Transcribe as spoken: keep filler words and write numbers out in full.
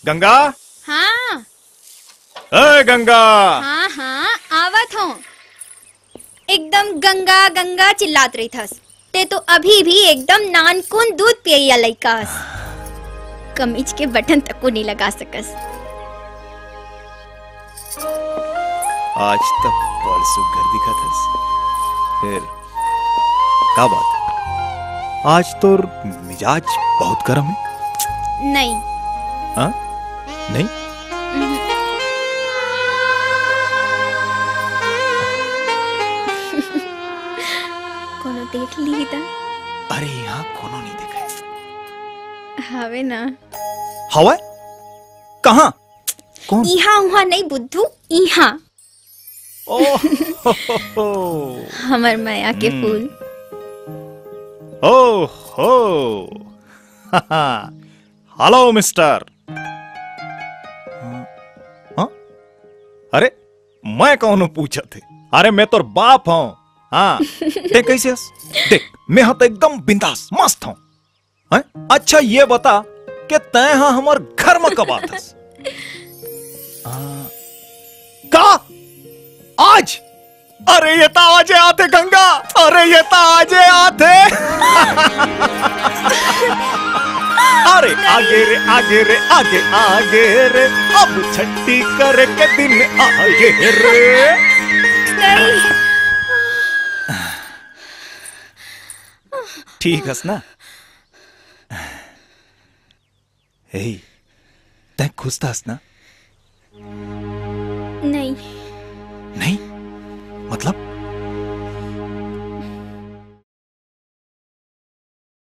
गंगा। हाँ। ए गंगा। हाँ हाँ, आवत हूँ। एकदम गंगा गंगा चिल्लात रहिथस। ते तो अभी भी एकदम नानकुन दूध पियइया लइका अस। कमीज के बटन तको नइ लगा सकस। आज तो बड़ सुग्घर दिखत हस। फेर का बात हे? आज तोर मिजाज बहुत गरम हे। नहीं। हाँ? नहीं? कोनो देख लिही त? अरे, इहाँ कोनो नइ देखे। हवे ना। हवय? कहाँ? कौन? इहाँ उहाँ नहीं बुद्धू, इहाँ। ओह, हो, हो, हो। हमर मया के हम्म। फूल। ओहो। Hello mister. हाँ? अरे, मैं कौनो पूछत हे? अरे, मैं तोर बाप हूँ। हाँ, ते कैसे हस? देख, मैं हा तो एकदम बिंदास, मस्त हूँ। हैं? अच्छा, ये बता कि तैं हा हमर घर म कब आथस? आ, का? आज? अरे, ये तो आजे आथे गंगा। अरे, ये तो आजे आथे। अरे, आगे रे, आगे रे, आगे, आगे रे। अब छट्टी करे के दिन आगे रे। नहीं। ठीक हस ना? ए, तैं खुश त हस ना? नहीं। नहीं? मतलब?